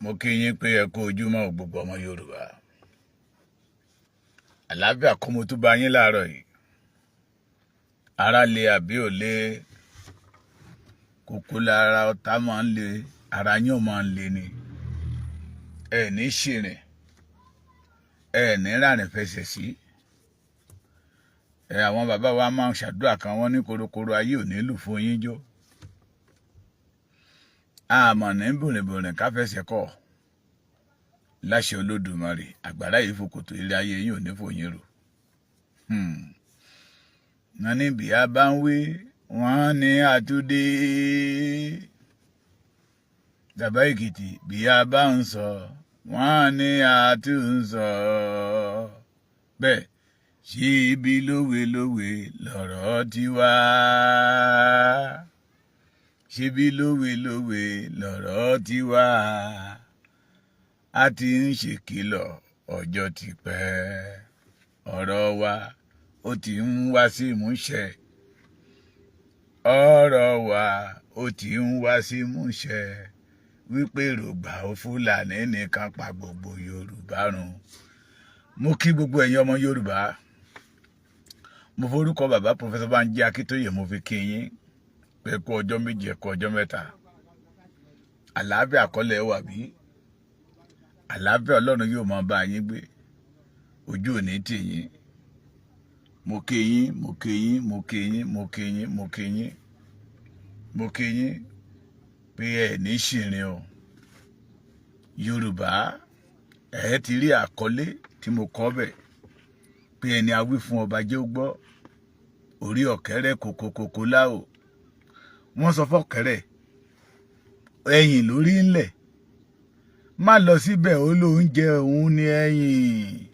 Mo kí yín pé ẹ kú ojúmọ́ o, gbogbo ọmọ Yorùbá. Àlàáfíà kọ́ mo tún bá yín láàárọ̀ yìí. Ara le àbí ò le? Kókó lára ọ̀tá máa ń le, ara yín ò máa ń le ni. Ẹ ní ṣìrìn, ẹ ní ràrìn fẹsẹ̀ sí. Ẹ àwọn bàbá wa máa ń ṣàdúrà kan, wọ́n ní korokoro ayé ò ní lù fún yín jó. Àmọ́ ní bòrìnbòrìn ká fẹsẹ̀ kọ́ láṣẹ Olódùmarè. Àgbàrá yìí fòkòtò ilé ayé yín ò ní fòyín rò. Wọ́n ní bí a bá ń wí, wọ́n ní àtúndé. Bàbá Èkìtì, bí a bá ń sọ, wọ́n ní àtúnṣọ. Bẹ́ẹ̀ ṣé ibi lówe lówe lọ̀rọ̀ tiwa, ṣebí lówe lówe lọ̀rọ̀ tiwa. A ti ń ṣèkìlọ̀ ọjọ́ ti pẹ́, ọ̀rọ̀ wa ó ti ń wá sí ìmúṣẹ, ọ̀rọ̀ wa ó ti ń wá sí ìmúṣẹ, wípé èròǹgbà ó Fúlàní nìkan pa gbogbo Yorùbá run. Mo kí gbogbo ẹ̀yin ọmọ Yorùbá. Mo forúkọ bàbá Professor Bánjí Akíntóyè, mo fi kí yín pé kú ọjọ́ 2, kú ọjọ́ 3. Àlàáfíà kọ́lẹ̀ wà bí? Àlàáfíà Ọlọ́run yóò máa bá yín gbé, ojú òní tì yín. Mo kí yín, mo kí yín, mo kí yín, mo kí yín, mo kí yín, mo kí yín pé ẹ ní ṣìrìn o. Yorùbá, ẹ ti rí àkọlé tí mo kọ bẹ̀ pé ẹni a wí fún ọba jẹ́ ó gbọ́, orí ọ̀kẹ́rẹ́ kòkòkòkò láò. Wọ́n sọ fọ́kẹ́rẹ́, ẹ̀yìn lórí ńlẹ̀, má lọ síbẹ̀. Ó lóúnjẹ òun ní ẹ̀yìn.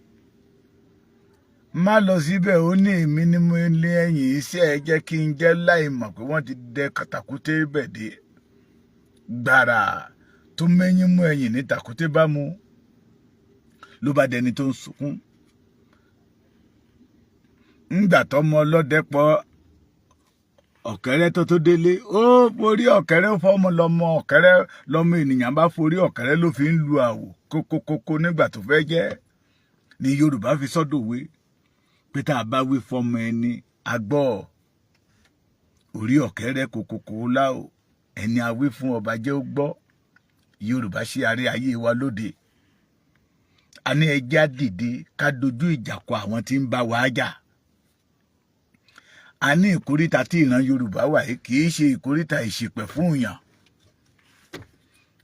Má lọ síbẹ̀. Ó ní èmi ní mo ní ẹ̀yìn, iṣẹ́ ẹ jẹ́ kí n jẹ́, láì mọ̀ pé wọ́n ti dẹ kàtàkùté bẹ̀ dé. Gbàrà tó mẹ́yìn mú ẹ̀yìn ní tàkúté bá mú, ló bá dẹni tó ń sunkún. Ńgbà tọmọ ọlọ́dẹ pọ̀ ọ̀kẹ́rẹ́ tó délé, ó forí ọ̀kẹ́rẹ́ fọmọ lọmọ ọ̀kẹ́rẹ́ lọmọ ènìyàn bá forí ọ̀kẹ́rẹ́ ló fi ń lu àwò kókókókó nígbà tó fẹ́ jẹ́. Ní Yorùbá fi sọ́dọ̀wé pé tá a bá wí fọmọ ẹni agbọ́, orí ọ̀kẹ́rẹ́ kókókó láò, ẹni a wí fún ọba jẹ́ ó gbọ́. Yorùbá ṣe àárẹ ayé wa lóde. A ní ẹjẹ́ á dìde ká dojú ìjà kọ àwọn tí ń bá wa jà. A ní ìkóríta tí ìran Yorùbá wà yìí kì í ṣe ìkóríta ìṣìpẹ̀ fún èèyàn.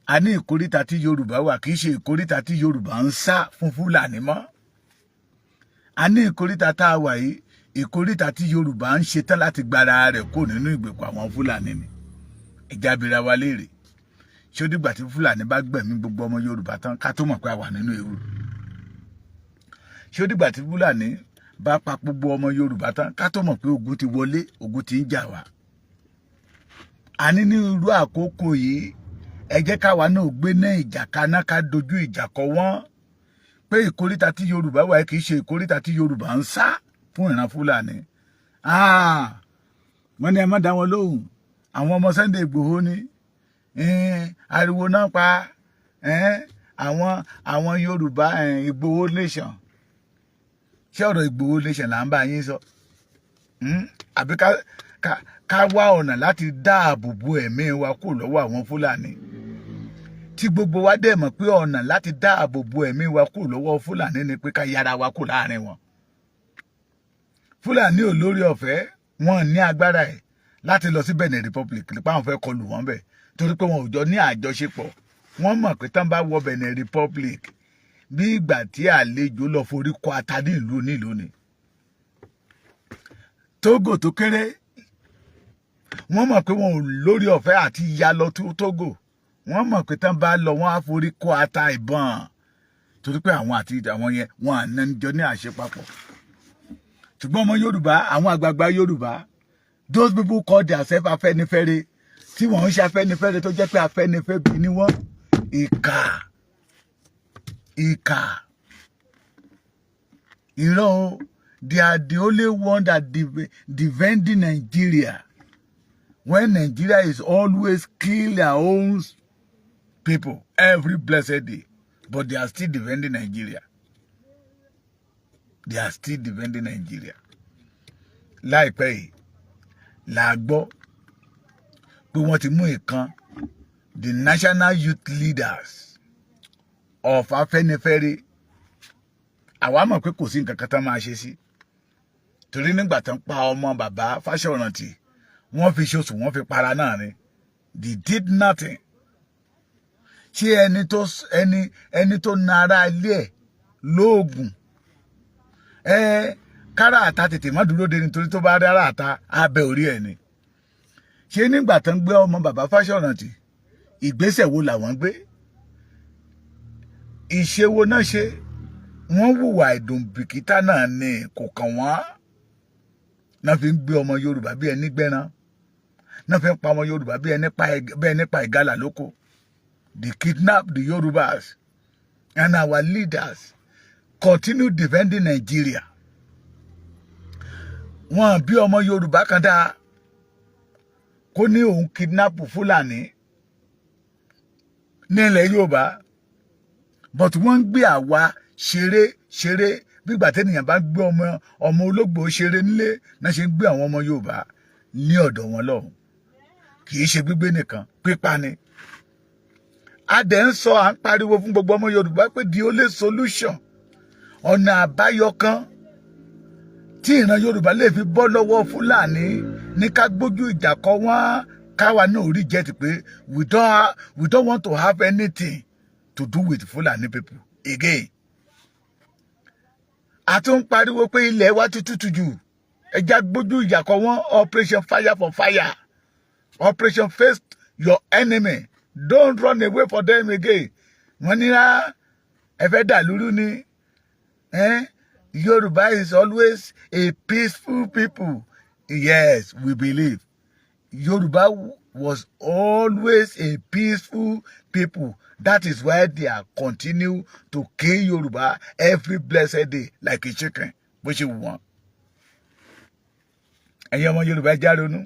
A ní ìkóríta tí Yorùbá wà kì í ṣe ìkóríta tí Yorùbá ń sá fún Fúlàní mọ́. A ní ìkóríta tá a wà yìí, ìkóríta tí Yorùbá ń ṣetán láti gbára rẹ̀ kó nínú ìgbèkùn àwọn Fúlàní ni. Ẹjá bira wa léèrè, ṣé ó dìgbà tí Fúlàní bá gbẹ̀mí gbogbo ọmọ Yorùbá tán ká tó mọ̀ pé a wà nínú ewu? Ṣé ó dìgbà tí Fúlàní bá pa gbogbo ọmọ Yorùbá tán ká tó mọ̀ pé ogun ti wọlé, ogun ti ń jà wá? Àní ní irú àkókò yìí, ẹ jẹ́ káwa náà gbé náà ìjà kaná, ká dojú ìjà kọ wọ́n pé ìkóríta tí Yorùbá wà kì í ṣe ìkóríta tí Yorùbá ń sá fún ìran Fúlàní. Wọ́n ní ẹ má dá wọn lóhùn, àwọn ọmọ Sunday Igboho ni ariwo náà pa àwọn Yorùbá. Ìgbòho nation, ṣé ọ̀rọ̀ Ìgbòho nation là ń bá yín sọ, àbí ká wá ọ̀nà láti dáàbò bo ẹ̀mí wa kúrò lọ́wọ́ àwọn Fúlàní, tí gbogbo wa dẹ̀ mọ̀ pé ọ̀nà láti dáàbò bo ẹ̀mí wa kúrò lọ́wọ́ Fúlàní ni pé ká yára wa kúrò láàrin wọn? Fúlàní ò lórí ọ̀fẹ́, wọn ní agbára ẹ̀ láti lọ sí Benin Republic nípa àwọn fẹ́ kọlù wọn bẹ̀, torí pé wọn ò jọ ní àjọṣepọ̀. Wọ́n mọ̀ pé tán bá wọ Benin Republic, bí ìgbà tí àlejò lọ forí kọ ata ní ìlú nílùú ni. Togo tó kéré, wọ́n mọ̀ pé wọn ò lórí ọ̀fẹ́ àti ya lọ tó Togo. Wọ́n mọ̀ pé tán bá lọ, wọ́n á forí kọ ata ìbọn, torí pé àwọn àti àwọn yẹn, wọn à ní jọ ní àṣepapọ̀. Ṣùgbọ́n ọmọ Yorùbá, àwọn àgbààgbà Yorùbá, those people call themselves Afẹ́nifẹ́re, tí wọ́n ń ṣe Afẹ́nifẹ́re, tó jẹ́ pé Afẹ́nifẹ́ bí ni wọ́n, ìkà, ìkà, irọ́ o. They are the only one that defending Nigeria when Nigeria is always kill their own. people every blessed day, but they are still defending Nigeria. They are still defending Nigeria. Láìpẹ́ yìí la gbọ́ pé wọ́n ti mú ìkan, the national youth leaders of Afẹ́nifẹ́re. Àwa mọ̀ pé kò sí nǹkan kan tán máa ṣe sí, torí nígbà tán pa ọmọ bàbá Fáṣọ̀rántì, wọ́n fi ṣoṣù, wọ́n fi para náà ni. They did nothing. Ṣé ẹni tó na ara ilé ẹ̀ lóògùn ẹ kára àta tètè má dúró de, nítorí tó bá rí ara àta abẹ orí ẹ̀ ni? Ṣé nígbà tán gbé ọmọ bàbá Fáṣọ̀rántì, ìgbésẹ̀ wo làwọn gbé? Ìṣe wo náà ṣe? Wọ́n hùwà ìdùnbìkítà náà ni, kò kàn wọ́n. Náà fi ń gbé ọmọ Yorùbá bí ẹni gbẹ́ran, náà fi ń pa ọmọ Yorùbá bí ẹni pa ìgalà lóko. They kidnap the Yorubas and our leaders continue defending Nigeria. Wọn bí ọmọ Yorùbá kan dáa kó ní òun kidnap Fúlàní ní ilẹ̀ Yorùbá, but wọ́n ń gbé àwa ṣeré ṣeré. Bígbà tẹ́nìyàn bá gbé ọmọ ológbò ṣeré nílé náà ṣe ń gbé àwọn ọmọ Yorùbá ní ọ̀dọ̀ wọn lọ́hùn. Kì í ṣe gbígbé nìkan, pípa ni. A dẹ̀ ń sọ, à ń pariwo fún gbogbo ọmọ Yorùbá pé the only solution, ọ̀nà àbáyọ kan tí ìran Yorùbá lè fi bọ́ lọ́wọ́ Fúlàní ní ká gbójú ìjà kọ wọ́n, káwa náà rí jẹ́ ti pé we don't want to have anything to do with Fulani people again. A tún ń pariwo pé ilẹ̀ wa ti tútù jù, ẹ jẹ́ á gbójú ìjà kọ wọ́n. Operation fire for fire, operation face your enemy, don't run away for them again. Wọ́n ní rá ẹ fẹ́ dà lúrú ni. Eh? Yorùbá is always a peaceful people. Yes, we believe Yorùbá was always a peaceful people. That is why they are continue to kill Yorùbá every blessed day like a chicken, bó ṣe wù wọ́n. Ẹ̀yin ọmọ Yorùbá, ẹ já ronú,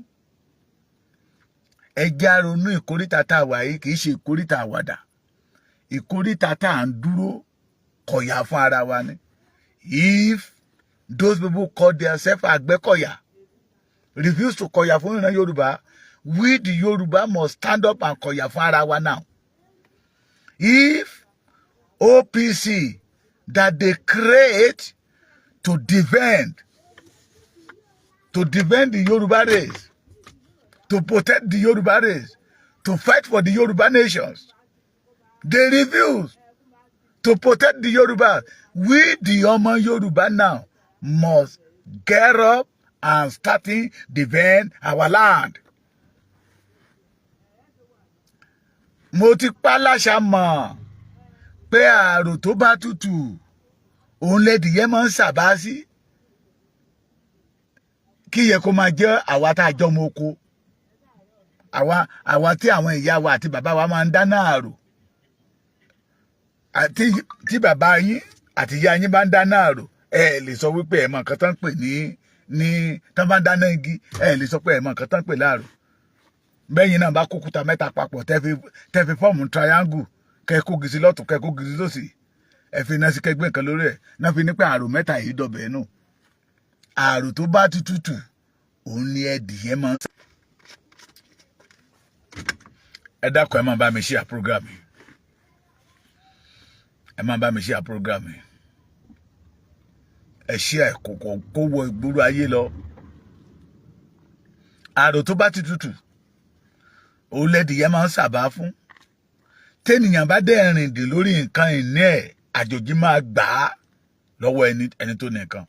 ẹ já ronú. Ìkóríta tá a wà yìí kì í ṣe ìkóríta àwàdà. Ìkóríta tá à ń dúró kọ̀yà fún ara wa ni. If those people call themselves Àgbẹ̀kọ̀yà refuse to kọ̀yà fún ìran Yorùbá, we the Yorùbá must stand up and kọ̀yà fún ara wa now. If OPC that they create to defend the Yoruba race, to protect the Yoruba race, to fight for the Yoruba nations, they refuse to protect the Yoruba, we the ọmọ Yoruba now must get up and starting defend our land. Mo ti pa láṣà mọ̀ pé ààrò tó bá tutù òun lẹ́dìyẹ máa ń sàbá sí. Kí yẹ kó máa jẹ́ àwa tá a jọ mọ oko, àwa tí àwọn ìyá wa àti bàbá wa máa ń dáná àrò. Àti tí bàbá yín àti ìyá yín bá ń dáná àrò, ẹ lè sọ wípé ẹ mọ nǹkan tán ń pè ní tán bá ń dáná igi, ẹ lè sọ pé ẹ mọ nǹkan tán ń pè láàrò. Bẹ́yìn náà bá kókúta mẹ́ta papọ̀, tẹ́ fi form triangle, kẹ́ kó gisi lọ́tún, kẹ́ kó gisi lọ́sì, ẹ fi iná sí, kẹ́ gbé nǹkan lórí ẹ̀ náà, fi ní pé àrò mẹ́ta yìí dọ̀bẹ̀ nù. Àrò tó bá ti tútù òun ni ẹdìyẹ máa ń. Ẹ dákun, ẹ máa bá mi share program yìí, ẹ máa bá mi share program yìí. Ẹ share kòkò kó wọ ìgboro ayé lọ. Àrò tó bá ti tútù òun lẹ́dìyẹ máa ń sàbá fún. Tẹ́nìyàn bá dẹ̀ rìn dè lórí nǹkan ìní ẹ̀, àjòjì máa gbà á lọ́wọ́ ẹni tó ní nǹkan.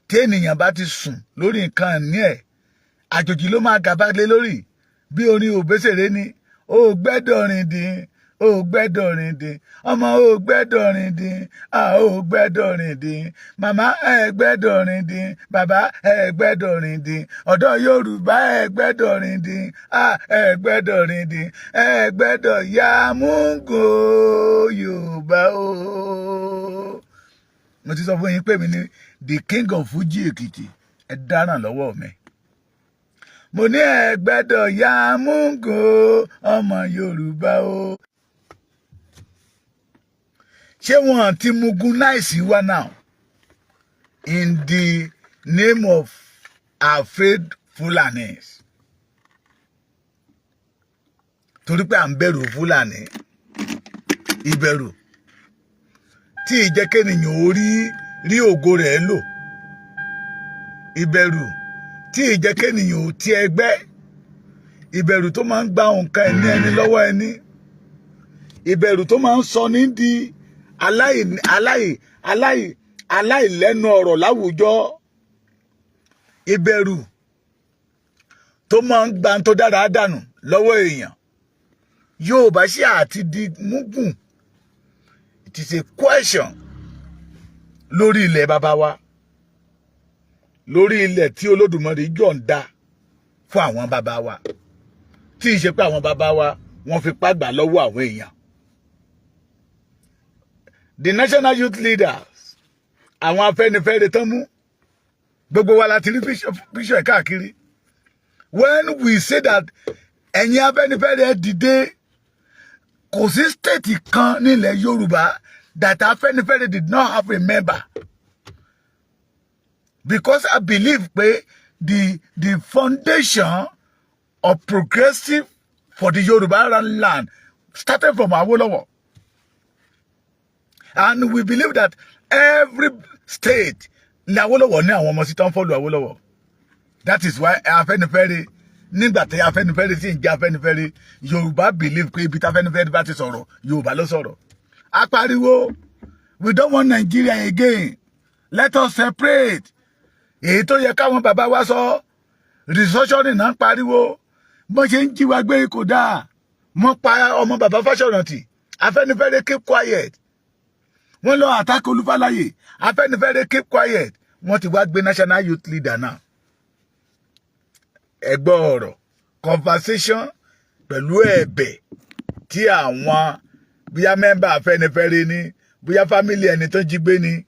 Tẹ́nìyàn bá ti sùn lórí nǹkan ìní ẹ̀, àjòjì ló máa gàba lé lórí. Bí orin Òbésèré ni, ó gbẹ́dọ̀ rìn dín, ó gbẹ́dọ̀ rìn dín, ọmọ ó gbẹ́dọ̀ rìn dín, a ó gbẹ́dọ̀ rìn dín, màmá ẹ gbẹ́dọ̀ rìn dín, bàbá ẹ gbẹ́dọ̀ rìn dín, ọ̀dọ́ Yorùbá ẹ gbẹ́dọ̀ rìn dín, a ẹ gbẹ́dọ̀ rìn dín, ẹ gbẹ́dọ̀ yá múngò Yorùbá o. Mo ti sọ fún yín pé mi ní the king of Fuji Èkìtì. Ẹ dáràn lọ́wọ́ mi. Mo ní ẹ gbẹ́dọ̀ ya múgò, ọmọ Yorùbá o. Ṣé wọn ti mugunize wa now in the name of afraid Fulanis? Torí pé à ń bẹ̀rù Fúlàní, ìbẹ̀rù tí ìjẹ́kẹ́nìyàn ò rí rí ògo rẹ̀ lò, ìbẹ̀rù tí ìjẹ́kẹ́nìyàn ò ti ẹgbẹ́, ìbẹ̀rù tó máa ń gba nǹkan ẹni ẹni lọ́wọ́ ẹni, ìbẹ̀rù tó máa ń sọ ní di aláì aláì aláì aláìlẹ́nu ọ̀rọ̀ láwùjọ, ìbẹ̀rù tó máa ń gba tó dára dànù lọ́wọ́ èèyàn. Yorùbá ṣe àti di mugun? It is a question lórí ilẹ̀ bàbá wa, lórí ilẹ̀ tí Olódùmarè yọ̀ǹda fún àwọn bàbá wa, tí ì ṣe pé àwọn bàbá wa wọ́n fipá gbà lọ́wọ́ àwọn èèyàn. The national youth leaders, àwọn Afẹ́nifẹ́re tán mú, gbogbo wa la ti rí píṣọ ẹ̀ káàkiri. When we say that ẹ̀yin Afẹ́nifẹ́re dìde, kò sí state kan nílẹ̀ Yorùbá that Afẹ́nifẹ́re did not have a member, because I believe pé the foundation of progressive for the Yoruba land started from Awolowo, and we believe that every state ní Awolowo ní àwọn ọmọ sí tán follow Awolowo. That is why Afẹ́nifẹ́re, nígbà tí Afẹ́nifẹ́re sì ń jẹ́ Afẹ́nifẹ́re, Yorùbá believe pé ibi tí Afẹ́nifẹ́re bá ti sọ̀rọ̀, Yorùbá ló sọ̀rọ̀. Apariwo, "We don't want Nigeria again, let us separate." Èyí tó yẹ káwọn bàbá wa sọ, restructuring náà ń pariwo. Bọ́n ṣe ń jí wa gbé kò dáa. Wọ́n pa ọmọ bàbá Fáṣọ̀rántì, Afẹ́nifẹ́re keep quiet. Wọ́n lọ attack Olú Fálaè, Afẹ́nifẹ́re keep quiet. Wọ́n ti wá gbé national youth leader náà. Ẹ gbọ́ ọ̀rọ̀ conversation pẹ̀lú ẹ̀bẹ̀ tí àwọn bóyá member Afẹ́nifẹ́re ní, bóyá family ẹni tó jí gbé ní,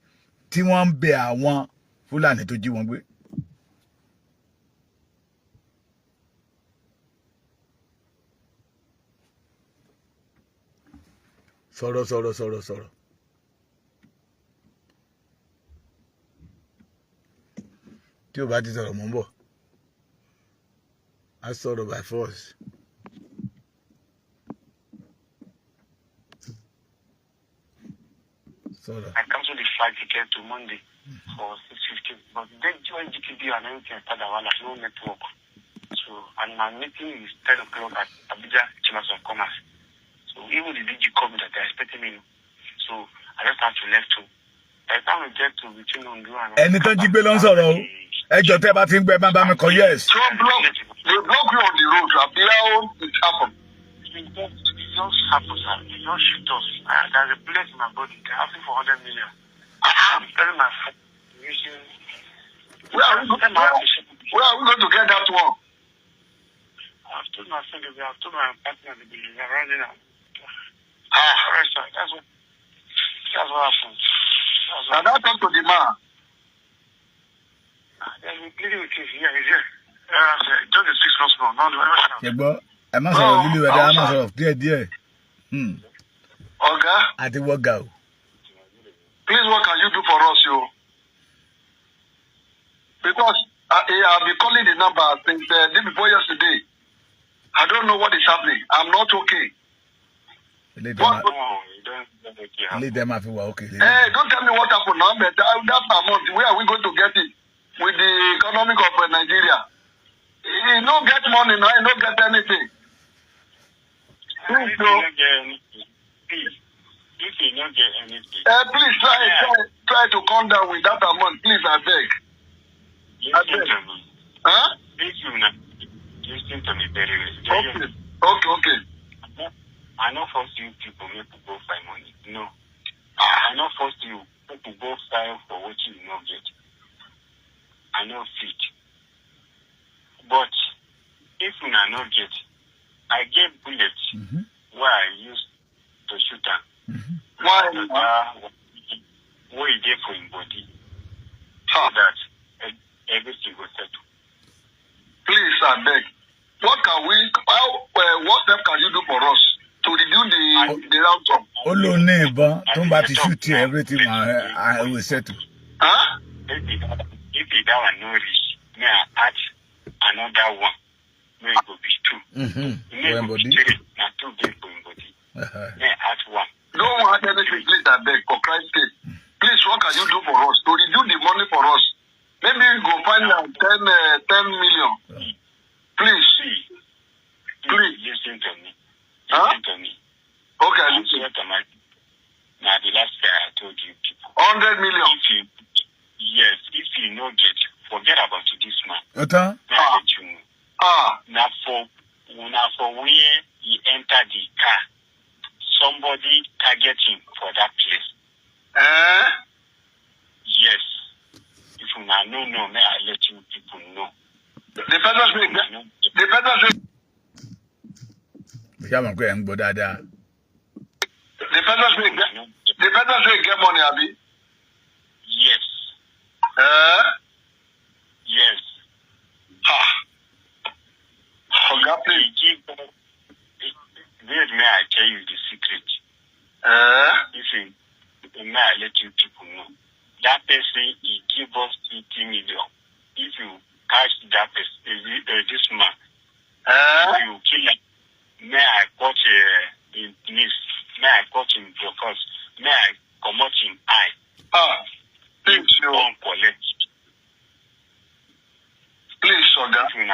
tí wọ́n ń bẹ àwọn Fúlàní tó jí wọn gbé. Sọ̀rọ̀, sọ̀rọ̀, sọ̀rọ̀, sọ̀rọ̀. Tí o bá ti sọ̀rọ̀, mò ń bọ̀. Á sọ̀rọ̀ by force. Sọ̀rọ̀. I cancelled the flight ticket to Monday for 6:15. But then when GTB and everything started, like no network. So, and my meeting is 10 o'clock at Abuja Chambers of Commerce. So even the DG called me that they're expecting me. So I just have to left to. By the time we get to between Ondo and Ẹni tó jí gbé ló ń sọ̀rọ̀ o. Ẹ jọ̀ọ́, tẹ́ bá ti ń gbẹ, má bá mi kọ yes. So block, they block you on the road. Abi, how it happen? It just happened, sir. They just shoot us. There's a bullet in my body. They're asking for 100 million. I'm telling my phone using. Where are we going to get that one? I've told my friend, I've told my partner, they'll be running out. Ah, All right, sir. That's what happened. That's what and I talk to the man. They've been pleading with him. Yeah, he's here. Sir, just the 6 months more. No, no, no. Ṣe gbọ́, ẹ má sọ̀rọ̀ lílu ẹ̀dá, ẹ má sọ̀rọ̀ díẹ̀díẹ̀. Oga, Àti wọ́gà o. please, what can you do for us, yo? Because I've been calling the number since day before yesterday. I don't know what is happening. I'm not okay. Ilé ìtẹ́ máa No, you don't okay. Ilé ìtẹ́ máa fi wà òkè lé. Hey, don't tell me what happened now, but that amount, where are we going to get it with the economic of Nigeria? He no get money now, he no get anything. If you don't get anything, please. If you don't get anything, Please try to come down with that amount, please, I beg. Listen to me. Huh? Listen, now. Listen to me very well. Okay. I no force you people make to go find money. No. I no force you to go find for what you no get. I no fit. But if una no get, I get bullets wey I use to shoot am. Why? That wey e dey for im body. So Ha. that everything go settle. Please, I beg. What can we, how, what step can you do for us to reduce the ransom? Ó lóun ní ìbọn tó ń bá ti shoot ẹ, everything will settle. Huh? If that one no reach, may I add another one. May it go be two. May For it him go be body. three. Na two dey for him body. May I add one. Don't want anything, please, I beg, for Christ's sake. Please, what can you do for us to reduce the money for us? Maybe we go find 10, 10 million. Please. See, Please. listen to me. Huh? Listen to me. Okay, I'm listen. swear to my. Now the last time I told you people. 100 million. If you yes, if you no get, forget about this man. Ó tán. May I let you know. Ah, Na for where he enter the car, somebody target him for that place. Eh? Yes. If una no know, may I let you people know. The person say, Una no the person say, Mo ṣáà mọ̀ pé ẹ̀ ń gbọ́ dáadáa. The person say, una no the person say get money, abi? Yes. Eh? Yes. Ah. Oga, please. He give. Wait, may I tell you the secret? Eh? If you, may I let you people know. That person, he give us 50 million. If you catch that person, this man, Eh? if you kill him, may I cut him knees, may I cut him focus, may I comot him eye, Ah. Please, you. come collect. Please, Oga. If una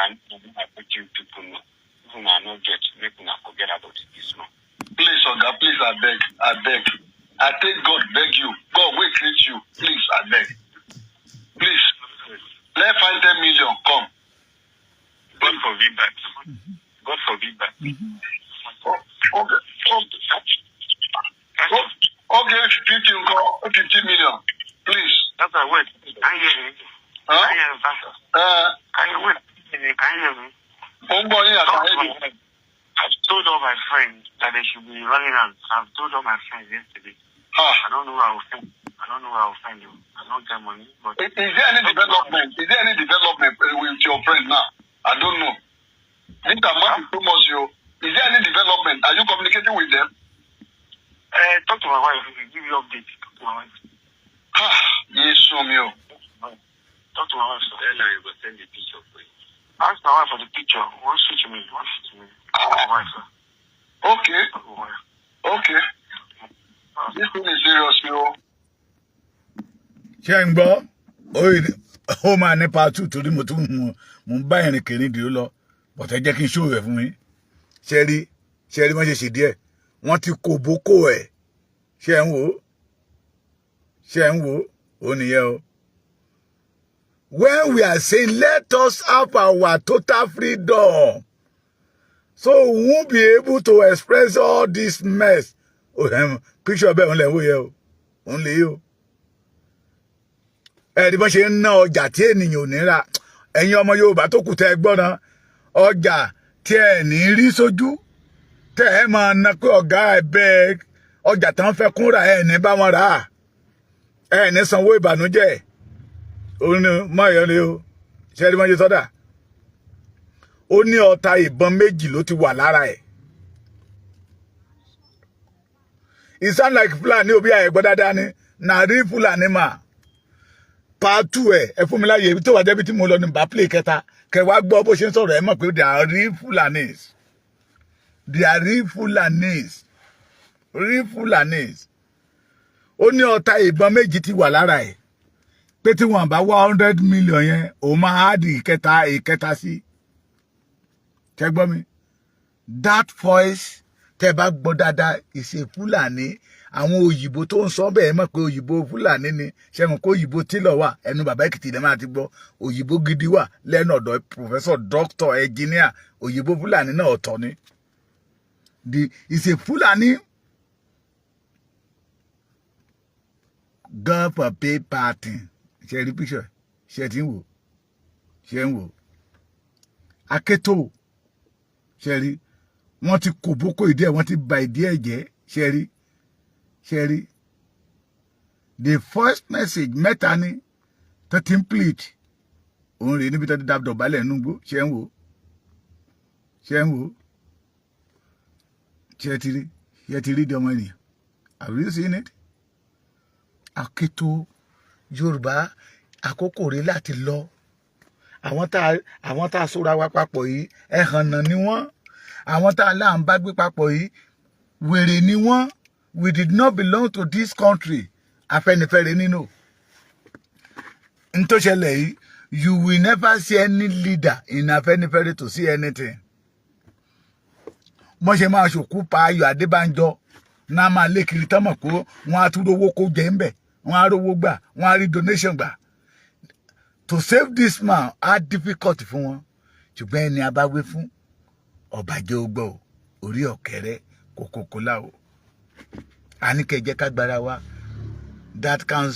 I put you people know. If una no get, make una forget about this man. Please, Oga, please, I beg, I beg. I take God beg you. God will create you. Please, I beg. Please, let's find 10 million. Come. God forbid that. God forbid that. Oh, okay, 50, 50 million. Please. That's a wait. Can you hear me? Huh? Can you hear me, Pastor? Can you wait? Can you hear me? Mo ń gbọ́ yín Talk to àtàwọn my wife. I've told all my friends that they should be running out. I've told all my friends yesterday. Ah. I don't know where I will find. I don't know where I will find you. I don't get money, but Is there any development? Is there any development with your friend now? I don't know. This amount is too much, yo. Is there any development? Are you communicating with them? Talk to my wife. If you give you update, talk to my wife. Ah, Jésù mi o. Talk to my wife, sir. Tell her you go send the picture for you. Ask my wife for the picture. One switch me. One switch me. Talk to my wife, sir. Okay, Talk to my wife. Okay. This thing is serious, yo. Ṣé ń gbọ́? Ó máa ní part two torí mo tún mo ń bá ìrìn kìíní dìró lọ bọ̀tẹ́. Jẹ́ kí n ṣòwò ẹ̀ fún yín. Ṣé rí? Ṣé rí wọ́n ṣe ṣe díẹ̀? Wọ́n ti kò bókó ẹ̀. Ṣé ń wò ó? Ṣé ń wò ó? Ó nìyẹn o. When we are saying let us have our total freedom so we won't be able to express all this mess. Oh, picture bẹ́ẹ̀ ń lẹ̀ ń wò yẹ o, òun lè yí o. Ẹ̀rí bọ́n ṣe ń ná ọjà tí ènìyàn ò ní rà. Ẹ̀yin ọmọ Yorùbá tó kù, tẹ́ ẹ gbọ́ná ọjà tí ẹ ní rí sójú, tẹ́ ẹ máa ná pé ọ̀gá ẹ bẹ́ẹ̀, ọjà tán fẹ́ kún rà, ẹ ní bá wọn rà á, ẹ ní sanwó ìbànújẹ́. Òun ni mọ̀ọ́yọ́ ni o. Ṣe é rí bọ́n ṣe sọ́dà? Ó ní ọta ìbọn méjì ló ti wà lára ẹ̀. It sound like Fulani òbí àyẹ̀gbọ́ dáadáa ni. Na rí Fulani mà part two ẹ. Ẹ fún mi láàyè tó wà débi tí mo lọ ní bá play kẹta, kẹ wá gbọ́ bó ṣe ń sọ̀rọ̀. Ẹ mọ̀ pé they are real Fulanis, they are real Fulanis, real Fulanis. Ó ní ọta ìbọn méjì ti wà lára ẹ̀, pé tí wọ́n bá wá 100 million yẹn, òun máa add ìkẹta ìkẹta sí. Tẹ gbọ́ mi? That voice, tẹ bá gbọ́ dáadáa, ìṣe Fúlàní. Àwọn òyìnbó tó ń sọ bẹ́ẹ̀ mọ̀ pé òyìnbó Fúlàní ni. Ṣẹ́gun kó òyìnbó tílọ̀ wà ẹnu bàbá Èkìtì lẹ́ máa ti gbọ́. Òyìnbó gidi wà lẹ́nu ọ̀dọ̀ professor, doctor, engineer. Òyìnbó Fúlàní náà ọ̀tọ̀ ni. The ìṣe Fúlàní God for pay party. Ṣe rí picture? Ṣe ti ń wò? Ṣe ń wò akétò? Ṣe rí? Wọ́n ti kò bókó ìdí ẹ̀, wọ́n ti ba ìdí ẹ̀ jẹ́. Ṣe rí? Ṣe rí the first message mẹ́ta ni tó ti ń plead? Òun rèé níbi tó ti dọ̀bálẹ̀ nùgbó. Ṣé ń wò? Ṣé ń wò? Ṣé ti rí? Ṣé ti rí di ọmọ ènìyàn? Have you seen it? Akéto Yorùbá, àkókò rèé láti lọ. Àwọn tá a sóra wa papọ̀ yìí, ẹ̀hànnà ni wọ́n. Àwọn tá a là ń bá gbé papọ̀ yìí, wèrè ni wọ́n. We did not belong to this country. Afẹ́nifẹ́re nínú n tó ṣẹlẹ̀ yìí, you will never see any leader in Afẹ́nifẹ́re to see anything. Wọ́n ṣe máa ṣòkú pa Ayọ̀ Adébánjọ náà, máa lé kiri tán, mọ̀ pé wọ́n á tún rówó kó jẹ ń bẹ̀, wọ́n á rówó gbà, wọ́n á rí donation gbà. To save this man á difficult fún wọn, ṣùgbọ́n ẹni a bá wí fún ọ̀bàjẹ́ ó gbọ́, orí ọ̀kẹ́rẹ́ kòkòkò láò. A ní kẹ́ jẹ́ ká gbára wa that can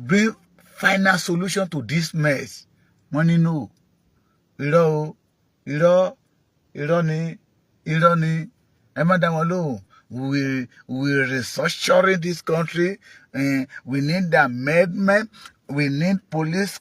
bring final solution to this mess. Wọ́n ní no, irọ́ o, irọ́, irọ́ ni, irọ́ ni, ẹ má dá wọn lóhùn. We restructuring this country. We need amendment. We need police,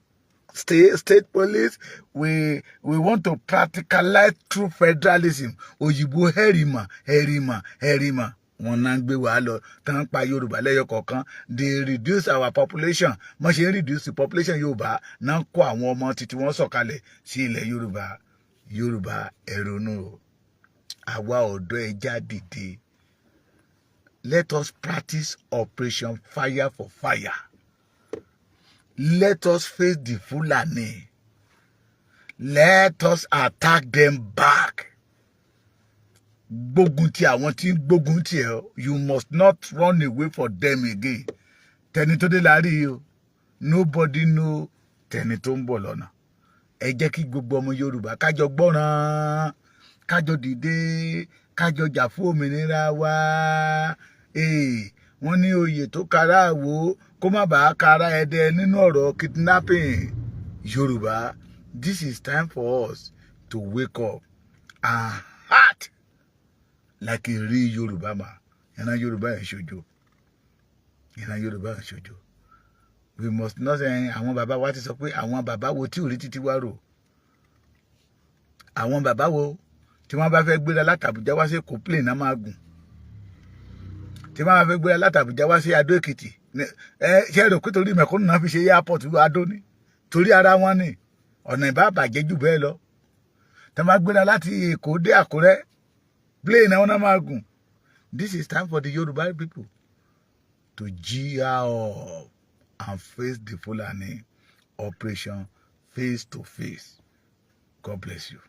state police. We want to practicalize true federalism. Òyìnbó hẹrìmà hẹrìmà hẹrìmà, wọn náà ń gbé wàá lọ tán, pa Yorùbá lẹ́yọ kọ̀ọ̀kan. They reduce our population. Wọ́n ṣe ń reduce the population Yorùbá náà, kó àwọn ọmọ títí wọ́n sọ̀kalẹ̀ sí ilẹ̀ Yorùbá. Yorùbá, ẹ ronú o. Àwa ọ̀dọ́, ẹ já dìde. Let us practice operation fire for fire. Let us face the Fulani. Let us attack them back. Gbógun ti àwọn tí ń gbógun ti ẹ. You must not run away for them again. Tẹni tó dé la rí o. Nobody know tẹni tó ń bọ̀ lọ́nà. Ẹ jẹ́ kí gbogbo ọmọ Yorùbá kájọ gbọ́ràn, kájọ dìde, kájọ jà fún òmìnira wa. Wọ́n ní oyè tó kára àwò kó má bàa kára ẹdẹ nínú ọ̀rọ̀ kidnapping. Yorùbá, this is time for us to wake up and act like a real Yorùbá man. Ìran Yorùbá ẹ̀ ṣojo, ìran Yorùbá ẹ̀ ṣojo. We must not say àwọn bàbá wa ti sọ pé àwọn bàbá wo tí ò rí títí wá rò, àwọn bàbá wo tí wọ́n bá fẹ́ gbéra láti Àbújá wá sí Èkó, plane náà máa gùn. Tí wọ́n bá fẹ́ gbéra láti Àbújá wá sí Adó Èkìtì, ẹ ṣe rò pé torí mẹ̀kúnnù náà fi ṣe airport Adó ni? Torí ara wọn ni. Ọ̀nà ìbá bàjẹ́ jù bẹ́ẹ̀ lọ. Tí wọ́n bá gbéra láti Èkó dé Àkúrẹ́, plane náà wọ́n máa gùn. This is time for the Yoruba people to gear up and face the Fulani operation face to face. God bless you.